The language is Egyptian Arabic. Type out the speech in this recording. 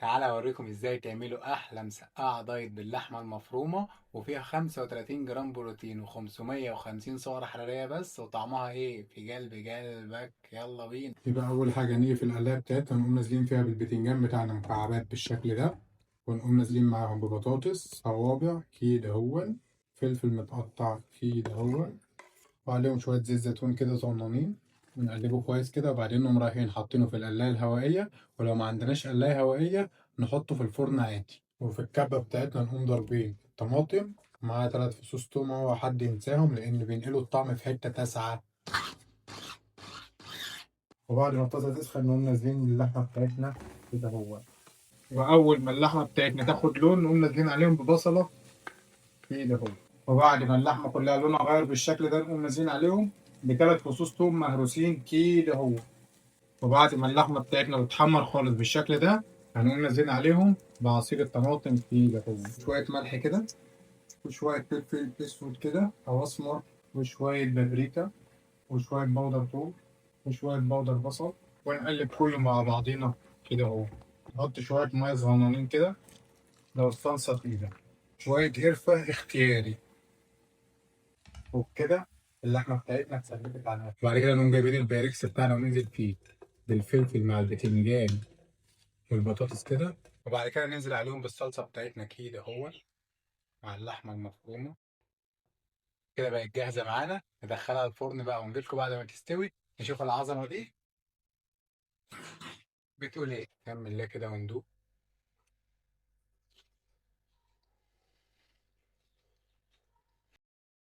تعالى اوريكم ازاي تعملوا احلى مسقعه دايت باللحمه المفرومه، وفيها 35 جرام بروتين و550 سعره حرارية بس، وطعمها ايه في قلب قلبك. يلا بينا. يبقى اول حاجة نيجي في القلايه بتاعتنا، نقوم نازلين فيها بالبتنجان بتاعنا مكعبات بالشكل ده، ونقوم نازلين معاهم ببطاطس صوابع كده هون، فلفل متقطع كده هون، وعليهم شوية زيت زيتون كده صغننين، ونقلبه كويس كده. وبعدين نقوم رايحين حاطينه في القلايه الهوائيه، ولو ما عندناش قلايه هوائية نحطه في الفرن عادي. وفي الكبه بتاعتنا نقوم ضاربين طماطم مع 3 فصوص توم، اوعى حد ينساهم لان بينقلوا الطعم في حتة تاسعه. وبعد ما الطاسه تسخن نقوم نازلين اللحمة بتاعتنا كده هو، واول ما اللحمة بتاعتنا تاخد لون نقوم نازلين عليهم ببصله كده هو. وبعد ما اللحمة كلها لونها غير بالشكل ده نقوم نازلين عليهم ب3 فصوص توم مهروسين كده هو. وبعد ما اللحمة بتاعتنا تتحمر خالص بالشكل ده هنقوم نازلين عليهم بعصير الطماطم كده هو، شوية ملح كده وشوية فلفل اسود كده او اسمر، وشوية بابريكا وشوية بودر ثوم وشوية بودر بصل، ونقلب كله مع بعضينا كده اهو. نحط شوية مية صغننين كده لو الصلصه تقيلة، شوية قرفه اختياري. وبكده اللحمة بتاعتنا اتسلقت على الأكل. بعد كده نقوم جايبين البايركس بتاعنا وننزل فيه بالفلفل مع البتنجان والبطاطس كده، وبعد كده ننزل عليهم بالصلصه بتاعتنا كده اهو مع اللحمة المفرومه. كده بقت جاهزة معانا، ندخلها الفرن بقى ونجيلكوا بعد ما تستوي نشوف العظمة دي بتقول ايه. نكمل ده كده وندوق.